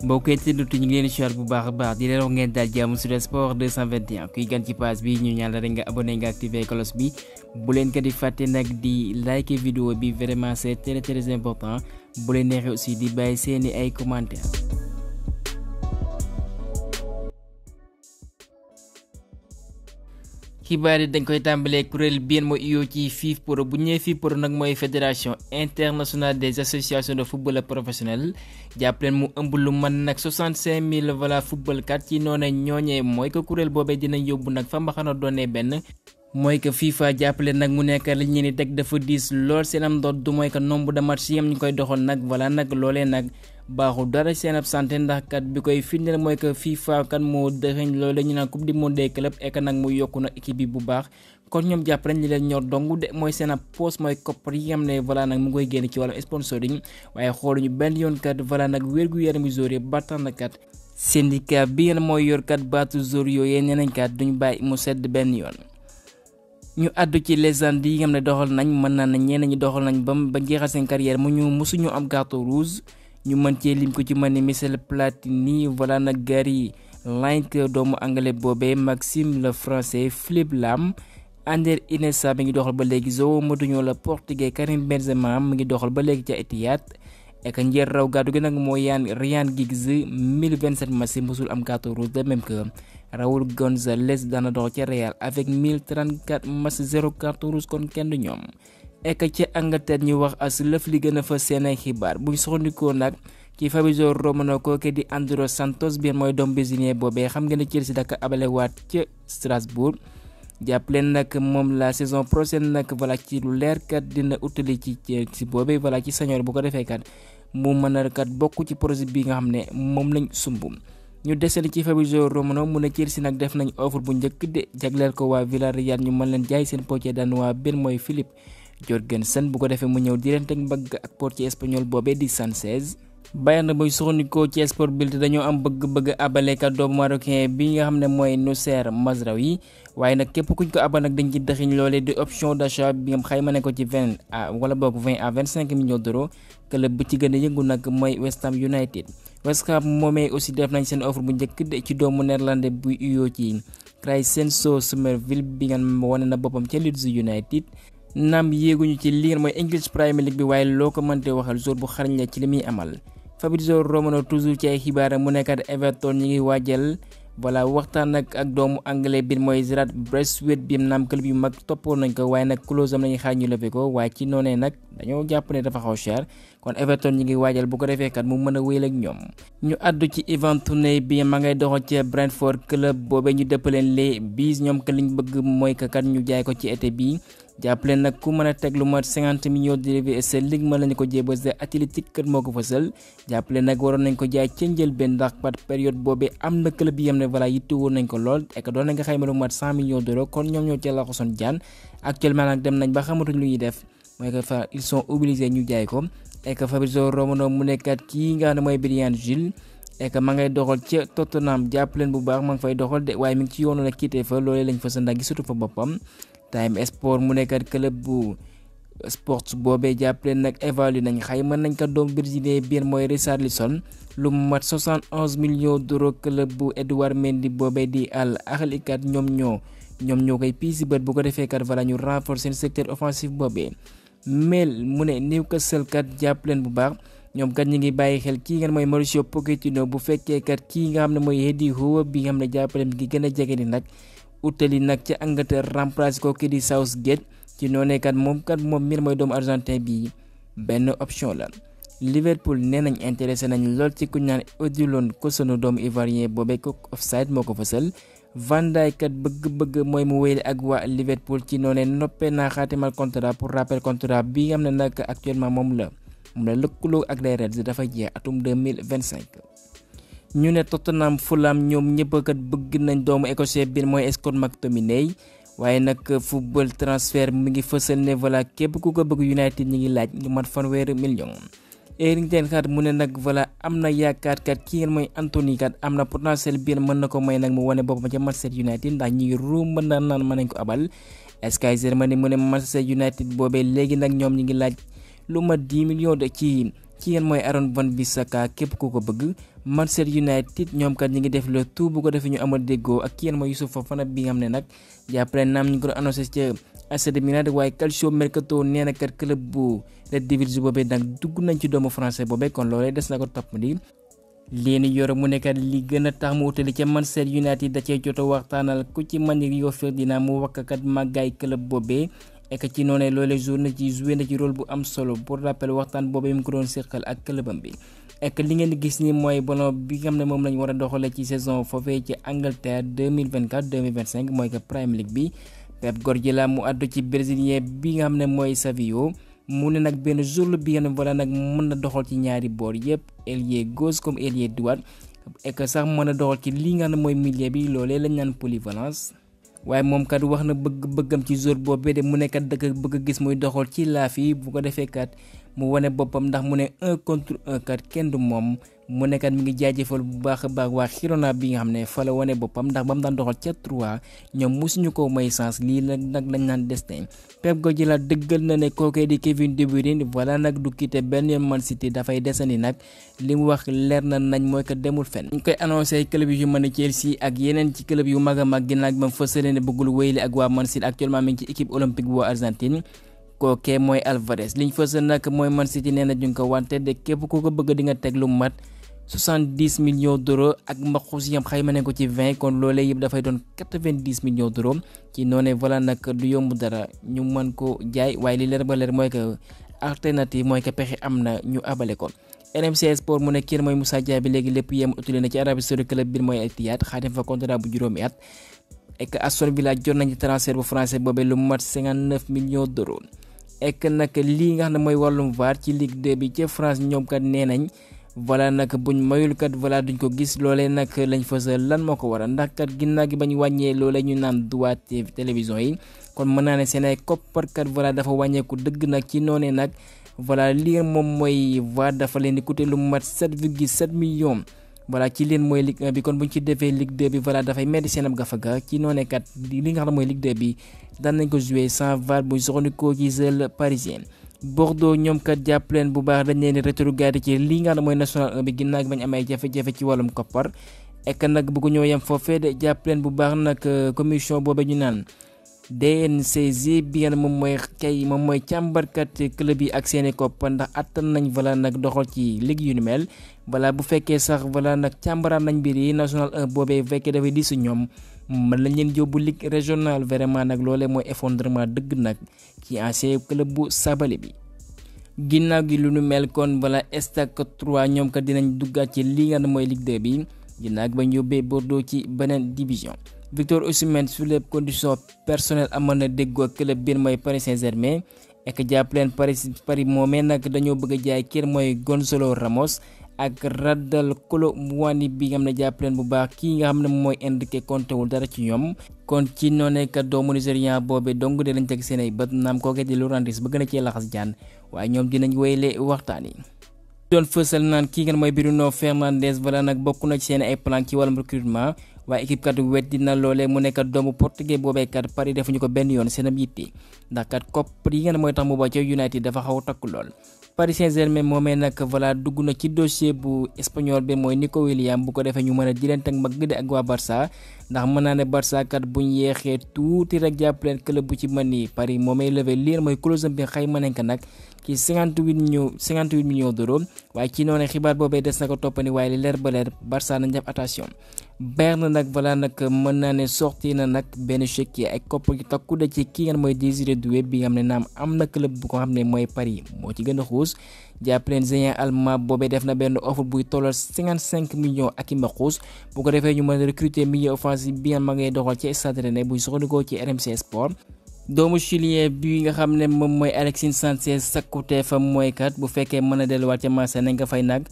mbokk yi ñu ngi leen di siyaar bu baax a baax di leen wax ngeen daal jàmm sur sport 221 kuy gan ci page bi ñu ñaan la rek nga abonné nga activé cloche bi bu leen ko di fàtte nag di like vidéo bi vraiment c'est très important bu leen neexee aussi di bàyyi seeni ay commentaires. xibaar yi dañ koy tàmbalee kuréel bi mooy iyoo ci FIFPro bu ñëwee FIFPro nag mooy fédération internationale des associations de football professionnel jàppaleen mu ëmb lu mën nag 65000 voilà football kat ci noonu ñooñee mooy ko kuréel boobee dinañ yóbbu nag fa mbaxana doonee benn. mooy que FIFA jàppale nag mu nekk li ñu ni teg dafa diis lool seen am ndoot du mooy que nombre de match yi ñu koy doxal nag voilà nag loolee nag baaxul dara seen ab santé ndax kat bi koy firndeel mooy que FIFA kan moo dëxëñ loole ñu naan coupe du monde des clubs ek nag mu yokku na équipe bi bu baax kon ñoom jàpp nañ li leen ñor dong de mooy seen ab poste mooy koppar yi xam ne voilà nag mu ngi koy génn ci wàllum sponsoring waaye xooluñu benn yoon kat voilà nag wér-gu-yaramu joueur ba tax na kat syndicat bi ngeen mooy yor kat baatu joueur yooyu nee nañ kat duñ bàyyi mu sedd benn yoon. ñu àddu ci légende yi nga xam ne doxal nañ mën naa ne ñenn ñi doxal nañ ba jeexal seen carrière mu ñu mosuñu am carton rouge ñu mën cee lim ko ci mën ni Michel Platini voilà nag Gary Lineker doomu anglais boobee Maxime le français Philippe Lam Ander Iniesta mi ngi doxal ba léegi João Moutinho la portugais Karim Benzema mi ngi doxal ba léegi ca Etihad ek njeer raw gàddu gi nag mooy Ryan Giggs 1027 match mosul am carton rouge de même que Raúl González dana dox ca Real avec 1034 match 0 carton rouge kon kenn du ñoom ek ca Angleterre ñu wax as lëf li gën a fa seen ay xibaar buñ soxandikoo nag ci Fabrizio Romano kooke di Andrés Santos bi mooy doom brésilien boobee xam ngeen ne Chelsea daka abale waat ca Strasbourg jàpp leen nag moom la saison prochaine nag voilà ci lu leer kat dina utali ci boobee voilà ci sañoor bu ko defee kat mu mën a kat bokk ci projet bi nga xam ne moom lañ sumb ñu desal ci Fabrizio Romano mu ne Chelsea nag def nañ offre bu njëkk de jagleel ko waa Villarreal ñu mën leen jaay seen portier danois benn mooy Philippe Jorgensen bu ko defee mu ñëw di leen teg mbagg ak portier espagnol boobee di Sanchez. Bayern mooy soxandikoo ci Sport Bild dañoo am bëgg abalekat doomu marocain bi nga xam ne mooy Noussair Mazraoui waaye nag képp kuñ ko abal nag dañ ci dëxiñ loolee di option d'achat bi nga xayma ne ko ci 20 à 25 millions d'euros club bi ci gën a yëngu nag mooy West Ham United. West Ham moomee aussi def nañ seen offre bu njëkk de ci doomu néerlandais bu uyoo ci Crescenzo Somerville bi nga wane na boppam ca Leeds United. naam yéeguñu ci li mooy English Premier League bi waaye loo ko mënte waxal jour bu xarañ la ci li muy amal. Fabrizio Romano toujours ci ay xibaar mu nekkat Everton ñi ngi waajal voilà waxtaan ak doomu anglais bi mooy Gerard Braithwaite bi naam club yu mag toppoon nañ ko waaye nag clause am lañuy xaar ñu levé ko waaye ci noonee nag dañoo jàpp ne dafa xaw cher kon Everton ñi ngi waajal bu ko defee kat mu mën a wéyal ak ñoom. ñu àddu ci Ivan Toney bi ma ngay doxal ci Brentford club boobee ñu dëppaleen les bis ñoom que liñ bëgg mooy que kat ñu jaay ko ci été bi jàppale nag ku mën a teg lu mat 50 millions de livres sterling mën nañu ko jébal de Athletic kër moo ko fësal jàppale nag waroon nañ ko jaay ca njëlbéen ndax par période boobee am na club yi yam ne voilà yitte woon nañ ko lool et que doon nañ ko xayma lu mat 100 millions d'euros kon ñoom ñoo ca la ko son jaan actuellement nag dem nañ ba xamatuñ lu ñuy def mooy que fa ils sont obligés ñu jaay ko et que Fabrizio Romano mu nekkat kii nga xam ne mooy Bryan Gil et que ma ngay doxal ca Tottenham jàppaleen bu baax ma ngi fay doxal de waaye mi ngi ci yoonu nag quitté fa loolee lañ fa sa ndax gisatu fa boppam. Time Sport mu nekkat club bu sports boobee jàppaleen nag évalué nañ xayma nañ ko doom brésilien biir mooy Richarlison lu mat 71 millions d'euros club bu Edouard Mendy boobee di Al Ahly kat ñoom ñoo koy piisi bët bu ko defee kat voilà ñu renforcer seen secteur offensif boobee. Mel mu ne Newcastle kat jàppaleen bu baax ñoom kat ñi ngi bàyyi xel kii nga mooy Mauricio Pochettino bu fekkee kat kii nga xam ne mooy Eddie Howe bi nga xam ne jàppaleen gi gën a jege ni nag. utali nag ca Angleterre remplacé ko kii di Southgate ci noonee kat moom mbir mooy doomu argentin bi benn option la. Liverpool nee nañ intéressé nañ lool ci ku ñu naan Odilon Cousinu doomu ivoirien boobee ko offside moo ko fësal. Van Dijk kat bëgg mooy mu wéyale ak waa Liverpool ci noonee noppee naa xaatimal contrat pour rappel contrat bi nga xam ne nag actuellement moom la lëkkaloo ak les Reds dafa jeex atum 2025. ñu ne Tottenham Fulham ñoom ñëpp kat bëgg nañ doomu écossais bi mooy Scott McTominay waaye nag football transfert mi ngi fësal ne voilà képp ku ko bëgg United ñi ngi laaj lu mat 100 millions. Erik ten Hag mu ne nag voilà am na yaakaar kat kii ngeen mooy Anthony kat am na potentiel biir mën na ko may nag mu wane boppam ca Manchester United ndax ñi ngi ruum mën nañ ko abal. Sky Germany mu ne Manchester United boobee léegi nag ñoom ñi ngi laaj lu mat 10 millions de ci ngeen mooy Aaron Wan-Bissaka képp ku ko bëgg Manchester United ñoom kat ñi ngi def le tout bu ko defee ñu amal déggoo ak ki yéen mooy Youssouf Fofana bi nga xam ne nag jàppale naam ñu ko doon annoncé ca AC Milan waaye Calcio Mercato nee na kat club bu Red Devils boobee nag dugg nañ ci doomu français boobee kon loolee des na ko topp di leen yor mu nekkat li gën a tax mu utali ca Manchester United da cee jot a waxtaanal ku ci man Rio Ferdinand mu wakkakat màggaay club boobee ek ci noonee loolee joué na ci rôle bu am solo pour rappel waxtaan boobee mu ko doon séqal ak clubam bi ek li ngeen di gis ni mooy ballon bi nga xam ne moom lañ war a doxalee ci saison foofee ci Angleterre 2024-2025 mooy que Premier League bi Pep Guardiola mu àddu ci brésilien bi nga xam ne mooy Savio mu ne nag benn jour bi nga xam ne voilà nag mën na doxal ci ñaari boor yëpp ailier gauche comme ailier droite ek sax mën a doxal ci li nga xam ne mooy milieu bi loolee lañ naan polyvalence. waaye moom kat wax na bëggam ci jour boobee de mu ne kat dëkk bëgg gis muy doxal ci laaf yi bu ko defee kat mu wane boppam ndax mu ne 1 contre 1 kat kenn du moom mu ne kat mi ngi jaajëfal bu baax a baax waa Girona bi nga xam ne fa la wane boppam ndax ba mu daan doxal ca 3 ñoom mosuñu ko may chance lii nag lañ naan destin. Pep Guardiola dëggal na ne kookee di Kevin De Bruyne voilà nag du quitté benn yoon Man City dafay desandi nag li mu wax leer na nañ mooy que demul fenn. ñu koy annoncé club yu mën a Chelsea ak yeneen ci club yu mag a mag ginnaaw ba mu fësale ne bëggul wéyale ak waa Man City actuellement mi ngi ci équipe olympique bu Argentine. kookee mooy Alvarez liñ fësal nag mooy Man City nee na ñu ngi ko wante de képp ku ko bëgg di nga teg lu mat 70 millions d'euros ak mbaxus yam xayma ne ko ci 20 kon loolee yëpp dafay doon 90 millions d'euros ci noonee voilà nag du yomb dara ñu mën ko jaay waaye li leer ba leer mooy que alternative mooy que pexe am na ñu abale ko. RMC Sport mu ne kii mooy Moussa Diaby léegi lépp yem utile na ci Arabie Saoudite club bi mooy Etihad xaatim fa contrat bu juróomi at ek Aston Villa jot nañ ci transfert bu français boobee lu mat 59 millions d'euros. ek nag lii nga xam ne mooy wàllum VAR ci Ligue 2 bi ca France ñoom kat nee nañ voilà nag buñ mayul kat voilà duñ ko gis loolee nag lañ fësal lan moo ko waral ndax kat ginnaaw gi bañ wàññee loolee ñu naan droit télévision yi kon mën naa ne seen ay koppar kat voilà dafa wàññeeku dëgg nag ci noonee nag voilà lii moom mooy VAR dafa leen di coûter lu mat 7,7 millions. voilà ci leen mooy Ligue 1 bi kon buñ ci defee Ligue 2 bi voilà dafay metti seen ab gafaga ci noonee kat li nga xam ne mooy Ligue 2 bi daan nañ ko jouer sans VAR bu soxnikoo ci seul parisien. Bordeaux ñoom kat jàpp leen bu baax dañ leen di rétrogradé ci li nga xam ne mooy national 1 bi ginnaaw bañ amee jafe-jafe ci wàllum koppar ek nag bëggu ñoo yem foofee de jàpp leen bu baax nag commission boobu ñu naan DNCG bi nga moom mooy càmbarkat club yi ak seeni koppar ndax attan nañ voilà nag doxal ci ligue yu ni mel voilà bu fekkee sax voilà nag càmbaraan nañ mbir yi national 1 boobee bu fekkee dafay diisu ñoom mën lañ leen yóbbu ligue régionale vraiment nag loolee mooy effondrement dëgg nag ci ancien club bu Sabali bi. ginnaaw gi lu nu mel kon voilà Stade 3 ñoom kat dinañ duggaat ci li nga xam ne mooy Ligue 2 bi ginnaaw gi bañ yóbbee Bordeaux ci beneen division. Victor Osimhen sur les conditions personnelles amoon na déggoo club bi mooy Paris Saint-Germain ek jàpp leen Paris moomee nag dañoo bëgg a jaay kii mooy Gonzalo Ramos ak Randal Kolo Muani bi nga xam ne jàpp leen bu baax kii nga xam ne mooy Enrique Conte wul dara ci ñoom kon ci noonee kat doomu Nigérian boobee dong de lañ teg seen ay bët naam kooke di Laurentiis bëgg na cee laxas jaan waaye ñoom dinañ wéyle waxtaan yi. doon fësal naan kii nga mooy Bruno Fernandes voilà nag bokk na ci seen ay plan ci wàllum recrutement waaye équipe kat weddi na loolee mu nekkat doomu portugais boobee kat Paris defuñu ko benn yoon seen ab yitte ndax kat koppar yi nga ne mooy tax mu ba ca United dafa xaw a takku lool. Paris Saint-Germain moomee nag voilà dugg na ci dossier bu espagnol bi mooy Nico Williams bu ko defee ñu mën a dilante ak mag de ak waa Barça ndax mën naa ne Barça kat buñ yeexee tuuti rek jàpp leen club bu ci mën ni Paris moomee levé lii mooy clause bi xayma nañ ko nag ci 58 millions d'euros waaye ci noonu xibaar boobee des na ko toppani waaye li leer ba leer Barça nañ def attention. Bayern nag voilà nag mën naa ne sorti na nag benn chèque ay koppar yu takku de ci kii nga mooy Désiré Doué bi nga xam ne naam am na club bu ko xam ne mooy Paris moo ci gën a xuus jàpp leen géant allemand boobee def na benn offre buy tollal 55 millions ak i mbaxuus bu ko defee ñu mën a recruter milieu offensif bi nga ma ngay doxal ci Stade Rennais buy soxandikoo ci RMC Sport. doomu chilien bi nga xam ne moom mooy Alexis Sanchez sakkutee fa mooy kat bu fekkee mën a delluwaat ca Marseille nañ nga fay nag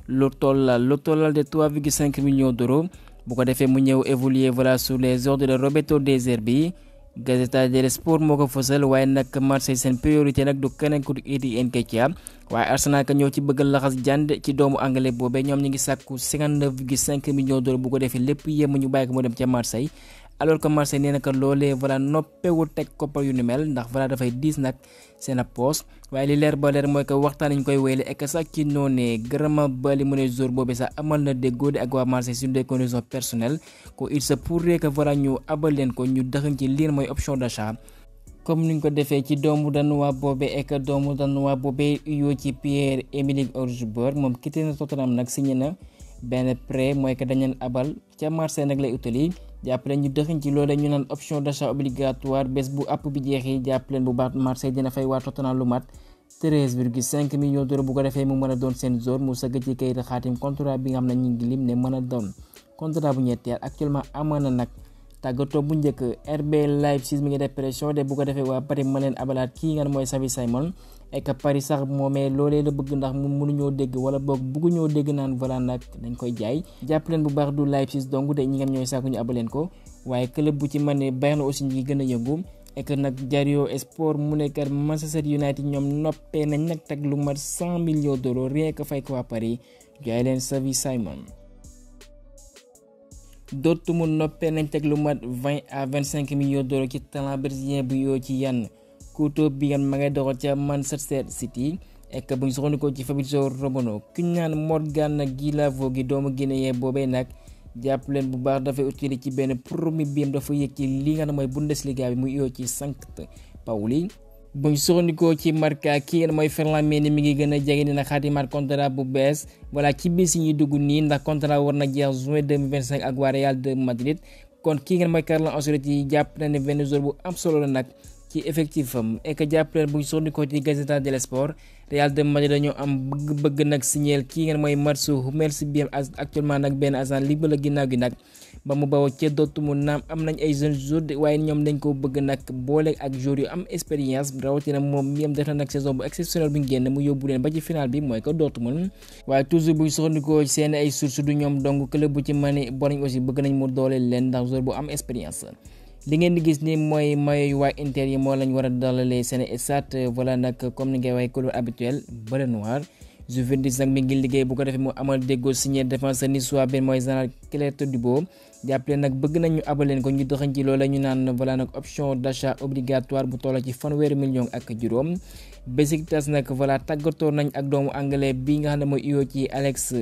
lu tollal de 3,5 millions d'euros bu ko defee mu ñëw évoluer voilà sous les ordres de Roberto De Zerbi Gazzetta dello Sport moo ko fësal waaye nag Marseille seen priorité nag du keneen ku Eddie Nketiah waaye Arsenal ka ñoo ci bëgg laxas jànd ci doomu anglais boobee ñoom ñu ngi sàkku 59,5 millions d'euros bu ko defee lépp yem ñu bàyyi ko mu dem ca Marseille alors que Marseille nee na que loolee voilà noppewu teg koppar yu ni mel ndax voilà dafay diis nag seen poos waaye li leer ba leer mooy que waxtaan nañ koy wéyale ek sax ci noonee Gréma Bally mu ne jour boobu sax amal na déggoo ak waa Marseille sur des conditions personnelles ko il se pourrait que voilà ñu abal leen ko ñu dëxañ ci lii mooy option d'achat comme niñ ko defee ci doomu danuwaa boobe ek doomu danuwaa boobe uyoo ci Pierre-Emerick Aubameyang moom quitté na Tottenham nag signé na benn prêt mooy que dañu abal ca Marseille nag lay utali jàppaleen ñu dëxiñ ci loolee ñu naan option d'achat obligatoire bés bu app bi jeexee jàppaleen bu baax Marseille dina fay waa Tottenham lu mat 13,5 millions d'euros bu ko defee mu mën a doon seen zone mu sëgg ci kayit xaatim contrat bi nga xam ne ñu ngi lim ne mën a doon contrat bu ñetteel actuellement amoon na nag tàggatoo bu njëkk RB Leipzig mi ngi def pression de bu ko defee waa Paris ma leen abalaat kii nga mooy Xavi Simons ek Paris sax moomee loolee la bëgg ndax mu mënuñoo dégg wala boog bëgguñoo dégg naan voilà nag dañ koy jaay jàpp leen bu baax du Leipzig donc de ñi ngam ñooy sàkku ñu abaleen ko waaye club bu ci mën ne Bayern aussi ñi gën a yëngu ek nag Diario Sport mu nekkat Manchester United ñoom noppee nañ nag teg lu mat 100 millions d'euros rien que fay ko waa Paris jaay leen Xavi Simons Dortmund noppee nañ teg lu mat 20 à 25 millions d'euros ci talent brésilien bu yoo ci Yan Couto bi nga ma ngay doxal ca Manchester City ek buñ soxandikoo ci Fabrizio Romano ki ñu naan Morgan Guilavogui gi doomu Guinée boobee nag jàpp leen bu baax dafay utile ci benn promis bi dafa yëg ci li nga xam mooy Bundesliga bi muy yoo ci Sankt Pauli buñ soxandikoo ci Marca ki ngeen mooy Ferland Mendy mi ngi gën a jege dina xaatimaat contrat bu bees voilà ci bis yi ñuy dugg nii ndax contrat war na jeex juin 2025 ak waa Real de Madrid kon ki ngeen mooy Carlo Ancelotti jàpp na ne benn joueur bu am solo la nag ci effectif am et que jàpp leen buñ soxandikoo ci Gazzetta dello Sport Real de Madrid dañoo am bëgg nag signéel ki ngeen mooy Mats Hummels bi actuellement nag benn agent libre la ginnaaw gi nag ba mu bawoo ca Dortmund naam am nañ ay jeunes joueurs waaye ñoom dañ ko bëgg nag boole ak joueurs yu am expérience rawatina moom mi am def na nag saison bu exceptionnel bu ñu génn mu yóbbu leen ba ci final bi mooy ko Dortmund waaye toujours buñ soxandikoo seen ay sources du ñoom donc club bu ci mën boriñ aussi bëgg nañ mu dooleel leen ndax joueur bu am expérience li ngeen di gis ni mooy maillot yu waa Inter yi moo lañ war a dalalee seen stade voilà nag comme ni ngay waxee couleur habituelle bleu noir Juventus nag mi ngi liggéey bu ko defee mu amal déggoo signé défenseur niçois benn mooy Jean Claire Todibo jàppale nag bëgg nañu abal leen ko ñu doxañ ci loola ñu naan voilà nag option d'achat obligatoire bu toll ci 1 million ak juróom Besiktas nag voilà tàggatoo nañ ak doomu anglais bi nga xam ne mooy uyoo ci Alex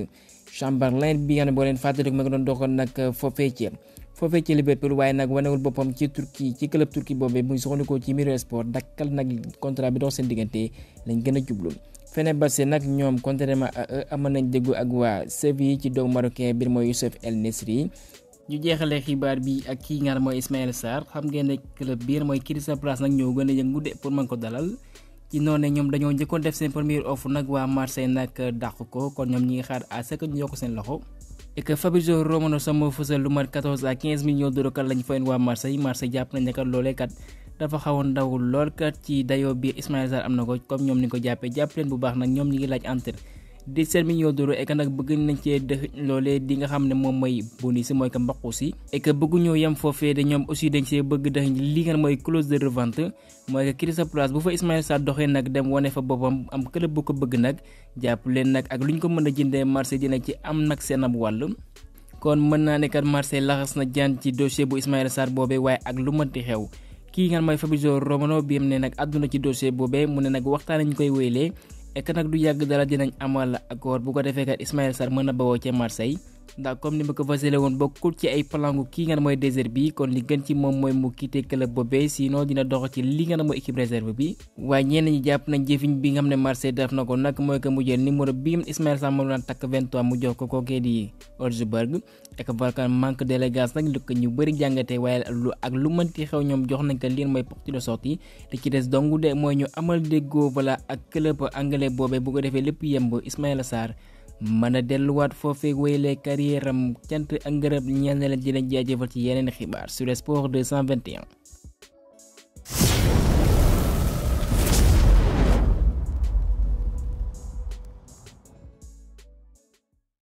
Chamberlain bi nga xam ne boo leen fàttali ko ma nga doon doxal nag foofee ci Liverpool waaye nag wanewul boppam ci Turquie ci club Turquie boobee muy soxandikoo ci Mirror Sport dakkal nag contrat bi dox seen diggante lañ gën a jublu Fenerbahçe nag ñoom contrairement à eux amoon nañ déggu ak waa Séville ci doomu marocain bi mooy Youssef El Nesri ñu jeexalee xibaar bi ak kii nga xam mooy Ismaïla Sarr xam ngeen ne club biir mooy Crystal Palace nag ñoo gën a yëngu de pour mën ko dalal ci noonu ñoom dañoo njëkkoon def seen première offre nag waa Marseille nag dàq ko kon ñoom ñi ngi xaar à ce que ñu yokk seen loxo et que Fabrizio Romano sama fësal lu mat 14 à 15 millions d'euros kat lañ fayoon waa Marseille jàpp nañ ne kat loolee kat dafa xawoon ndaw lool kat ci dayoo biir Ismaïla Sarr am na ko comme ñoom ni ko jàppee jàpp leen bu baax nag ñoom ñi ngi laaj entre 17 millions d'euros et que nag bëgg nañ cee dëx loolee di nga xam ne moom mooy bonus mooy que mbaqu si et que bëgguñoo yem foofee de ñoom aussi dañ see bëgg dëx li nga mooy clause de revente mooy que Crystal Palace bu fa Ismaïla Sarr doxee nag dem wane fa boppam am club bu ko bëgg nag jàpp leen nag ak lu ñu ko mën a jëndee Marseille dina ci am nag seen ab wàll kon mën naa ne kat Marseille laxas na jaan ci dossier bu Ismaïla Sarr boobee waaye ak lu mënti xew kii nga mooy Fabrizio Romano bi am ne nag àdduna ci dossier boobee mu ne nag waxtaan nañu koy wéyalee et que nag du yàgg dara dinañ amal accord bu ko defee kat Ismaïla Sarr mën a bawoo ca Marseille ndax comme ni ma ko fasile woon bokkul ci ay palangu kii nga mooy désert bi kon li gën ci moom mooy mu quitté club boobee sinon dina dox ci li nga mooy équipe réserve bi waaye ñenn ñi jàpp nañ jëfiñ bi nga xam ne Marseille def na ko nag mooy que mu jël numéro bi Ismaïla Sarr moom daan takk 23 mu jox ko kookee di Hojbjerg et que volcan manque d'élégance nag lu ko ñu bëri jàngatee waaye ak lu mënti xew ñoom jox nañ ko lii mooy porte de sortie li ci des dong de mooy ñu amal déggoo voilà ak club anglais boobee bu ko defee lépp yemb Ismaïla Sarr mën a delluwaat foofee wéyalee carrière am cant ak ngërëm ñeel na leen di leen jaajëfal ci yeneen xibaar sur Sport 221.